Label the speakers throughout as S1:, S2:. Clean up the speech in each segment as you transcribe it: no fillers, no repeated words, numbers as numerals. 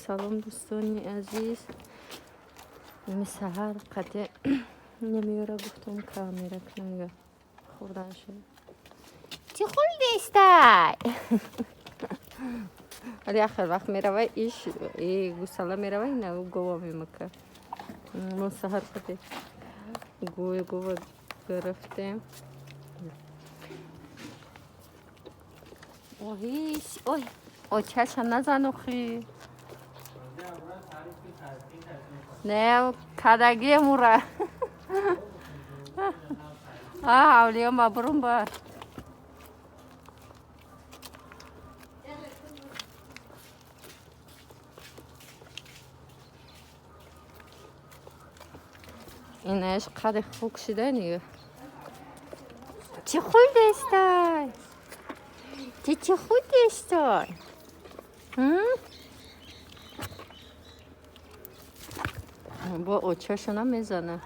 S1: Салом, дӯстони азиз. Ими саҳар қате намеёра гуфтам, камера кунам. Хӯрдан шуд. Чӣ хӯрдестай? Вале ахир вақт меравай, иш гусала меравай, на гова мемака. Мо саҳар қате гӯи гова гирифтем. Оҳис, ой, очаша назан охи. Не, кадаги мура. А, ҳавлиё мабрум ба. Инааш қади хук шида нига. Чӣ хӯрдестай? Ти чӣ хӯрдестай? Бо очаша намезана.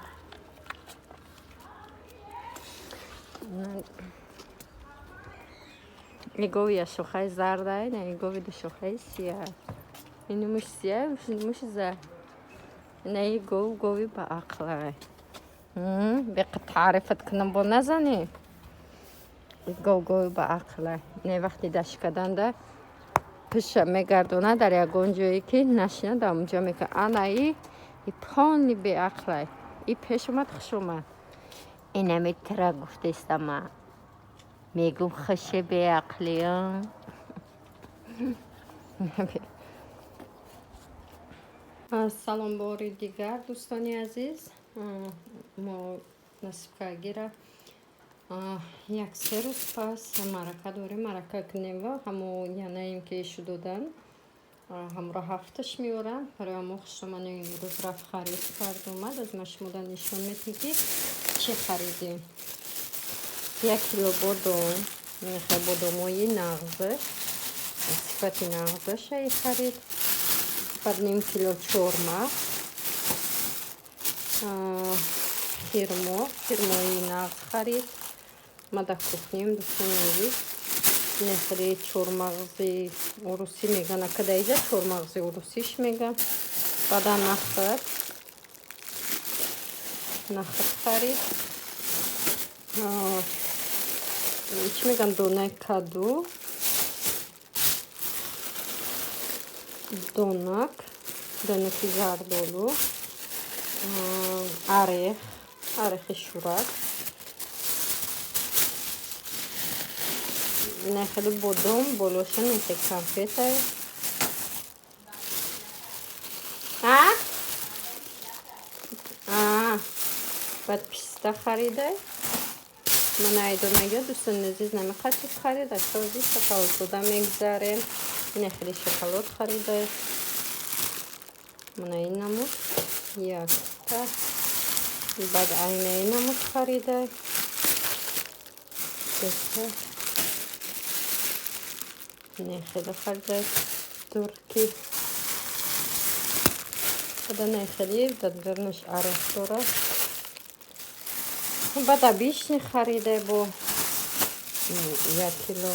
S1: И гови шохаи зардай, на и гови шохаи сия. Инумуш сия, инумуш зард. На и гов гови ба ақлай. Беқа таърифат кунам, бо назанӣ. Гов гови ба ақлай. Не, вақти дашкаданда пиша мегардона, дар ягон ҷое ки нашина, дар онҷо мекунад. Ана и полни беақлай. И пеш омад, хуш омад. Инами тира гуфтестама. Мегум хуше беақлиям. Салом бори дигар, дӯстони азиз. Мо насибкагира як се рӯз пас маърака дорем, маърака кунем ва ҳамо янаем ки ишу додан ҳамро ҳафташ меорам. Барои ҳамо хушомани имрӯз рафт, харид кард, омад. Аз ман шумода нишон метем, ки чӣ харидем. 1 кило бодом, мехоҳ бодомои нағзаш, сифати нағзаша харид. Баъд ним кило чормағз, хирмо, хирмои нағз харид. Ма дар кухнем, дӯстони азиз. Нехели чормағзи урусӣ меган, ака даиҷа чормағзи урусиш меган. Баъдан нахӯд, нахӯд харид. Чӣ меган, донаи каду, донак, донаки зардолу, орех, орехи шӯрак, нехели бодом, болоша нехе конфета. А? А, баъд писта харида. Ман айдонагиё, дӯстони азиз, намехоҳад чиз харид, акози шоколадзода мегзарем. Ина хеле шоколад харида. Мана ин намуд якта. Баъд айна ин намуд харида. Сета. Ина хеле харида турки. Баъд ина хеле дар дарунаш орех дорад. Баъд обычный харида бо 1 кило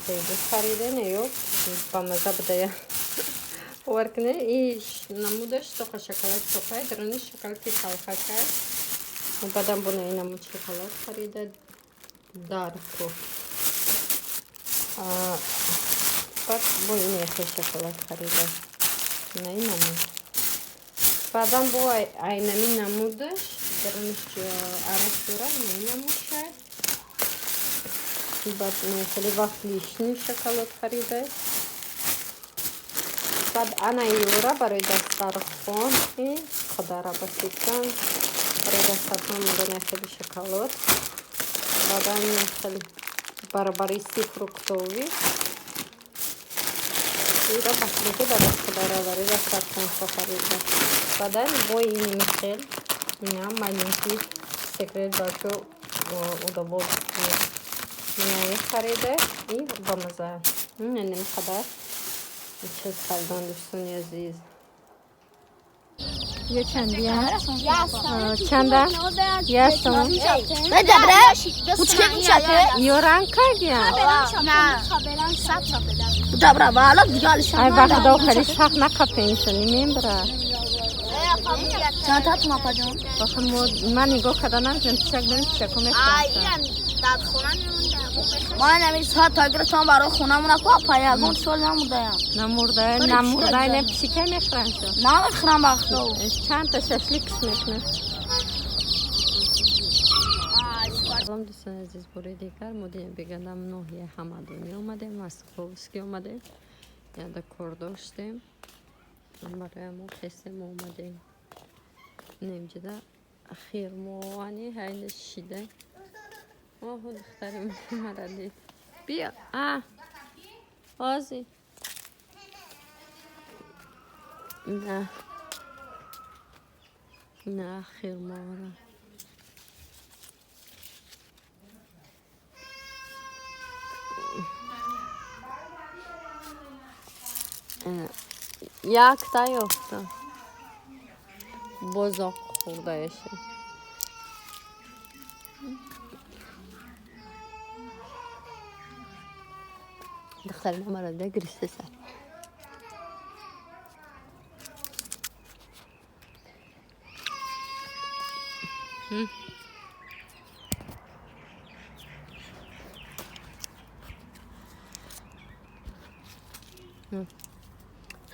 S1: хеле харида, не ё ба маза буда. Бовар кунед, и намудаш тоқа шоколад тоқай, дарунаш шоколади талхакай. Баъдам бо ин намуд шоколад харида дарку. Баъд бо ин яхе шоколад харида. На ин намуд. Баъдан бо айнами намудаш дарунаш орех дорад, на ин намудшай. Баъд хеле вафлишни шоколад харида. Баъд ана юра барои дастархон қадара басидан, барои дастархон мондан хеле шоколад. Баъдан хеле барбариси фруктовый. Ира бахлики дар қадара барои дастархонҳо харида. Баъдан бо ин михел ина маленький секрет большой удовольствие. Минаи харида и бамаза. Инем қадар чиз харидан, дӯстони азиз. Я чандия? Чанда? Я сом. Ё ранг кардия?
S2: Добра, вала дигалиш.
S1: Ай вақт хеле сахт нақапеншо немебра.
S2: Чанд та тума паҷон?
S1: Охе ман нигоҳ карда наметавонам, пишак дорем, пишако
S2: Ай,
S1: мехӯрам.
S2: ирам дар хона мемонда. Ман ҳамин соат та гирифтам барои хонамона ку апа ягон сол намурдаям.
S1: Намурда, намурда, не пишика мехӯраншо.
S2: Намехӯрам вақто.
S1: Чанд та шашлик мекунад. Салом, дӯстони азиз, бори дигар мо бегадам ноҳияи Ҳамадонӣ омадем, Московский омадем. Яда кор доштем. Барои мо хестем омадем. Немҷида хирмоани ҳайна шида. Оҳо, духтари мара дид. Биё, а ҳози. На. На хирмоара. Якта ёфта. Бозоқ хӯрдаеше. Духтари мамара дида гиристеса.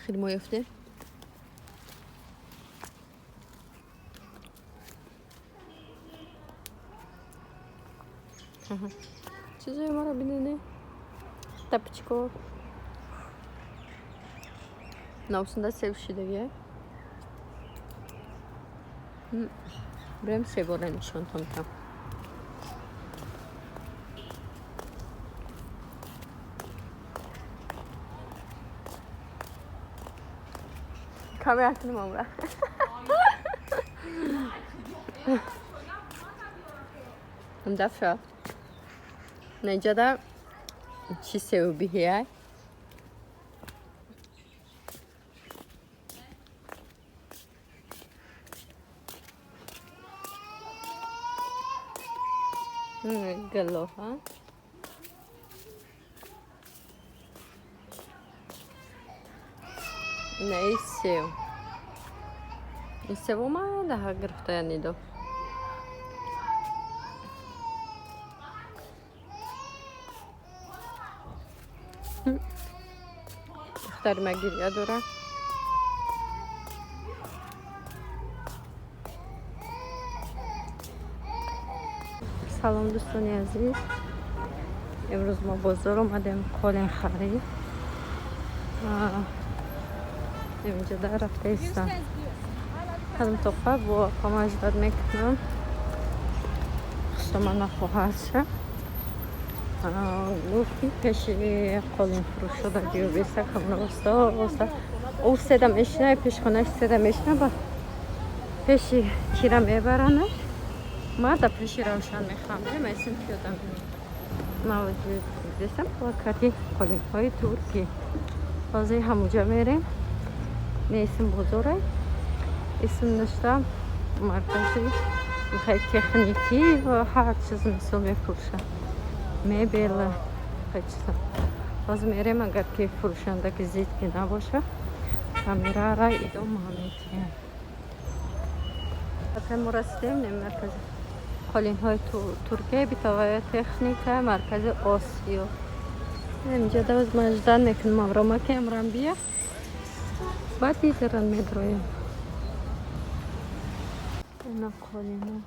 S1: Хирмо ёфте? Чизои маро бинене? Тапочко. Навсунда сев шидагия. Брем себора нишонтон там. Камератunu мамра. Дафша. Неҷада чӣ севу биҳияй? Галоҳа. На и сев. И сев омада гирифтая нидо. Духтари ма гиря дора. Салом, дӯстони азиз. Имрӯз мо бозор омадем қолин харид. Инҷода рафта истам. Ҳадам тоқа бо апама ждать мекунам. Хусумана хоҳарша. Гуфт ки пеши қолинфурӯшо дар биёбеса камона оста оста. Ӯ седа мешина, пеши хонааш седа мешина, ба пеши кира мебаранаш. Ма да пеши Равшан мехоҳам. Мемайсем пиёда. Мавҷуд десам плакати қолинҳои туркӣ. Ҳозир ҳамуҷа мерем. Неисм бозорай. Исм ношта маркази михай техникӣ ва ҳар чиз мисол мефурӯшад. Мебел, хай чиза. Ҳозир мерем, агар ки фурӯшанда ки зид ки набоша, камерара идома метиҳем. Мо расидем не маркази қолинҳои Туркия, бытовая техника, маркази Осиё. Инҷа даваз ман ждать мекунам аврома ки амрам бия. Баъд изаран медроем. Ина қолино.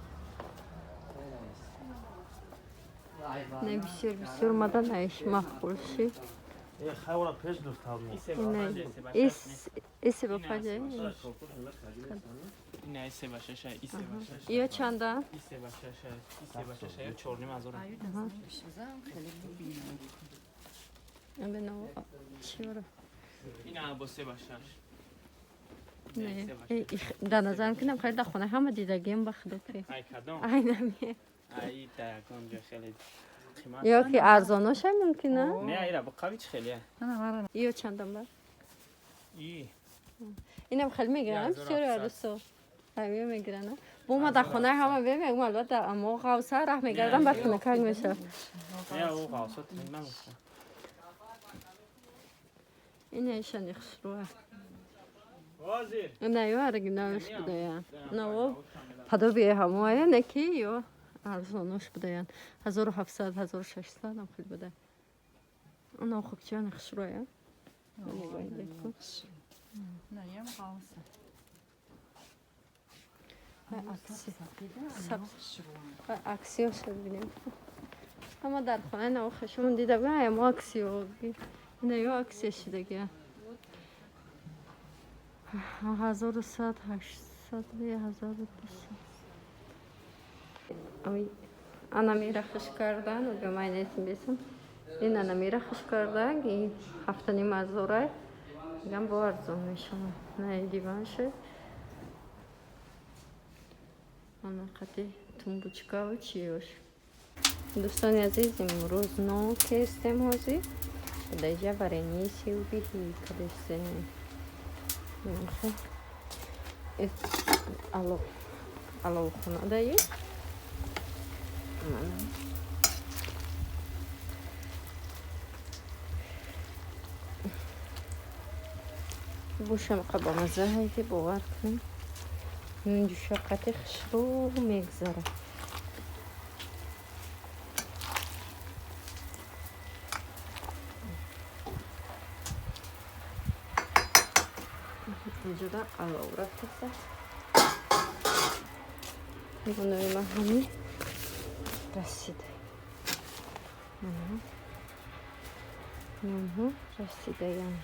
S1: Не бисёр бисёр омада наиш махқул шид. Ина иси ба паҷа.
S3: Ина се ба шаша, и се ба шаша.
S1: Ё чанда?
S3: И се ба шаша, и се ба шаша, ё 4,5 ҳазор.
S1: Бено чиро?
S3: Ина бо се ба шаш.
S1: Не, дар назарам ки хеле дар хона ҳама дидагием ба худо ки.
S3: Ай кадом?
S1: Ай нами.
S3: Ай да ягон ҷо хеле қимат.
S1: Ё ки арзоноша мумкин а?
S3: Не, айра бо қави чи хеле?
S1: Ё чандам ба?
S3: И
S1: Инам хеле мегирам, бисёри арӯсо. Ҳамин мегиранд. Бо ма дар хонаи ҳама бемегум, албатта, аммо ғавса раҳ мегардам, баъд хунакак мешавад.
S3: Не, о ғавса намешавад.
S1: Инаишани хушрӯа. На ё оригиналш будаян. На подобие ҳамоая, не ки ё арзонош будаян. 1700, 1600 ам хел буда. Она хокчани хушрӯая.
S4: Наям қалса.
S1: Аксиёша бинем. Ама дар хона нав хушмон дида будам, мо аксиё. Ина ё аксия шидагия. 1100, 800, 1200. Ана мира хуш кардан, ба майнесим бесам. Ин ана мира хуш кардан, ин 7,5 ҳазорай. Мегам бо арзон мешавад. На диванше. Ана қати тумбучкаву чиёш. Дӯстони азиз, имрӯз нокестем ҳозир. Даҷа варенье севбиҳи кадестем. Аловхона даи. Бушам қабамазаҳае ки бовар кунем. Нунҷуша қати хушрӯ мегзарад. Инҷода алов рафтаста. Бунои ма ҳами расида. Нонҳо расидаям.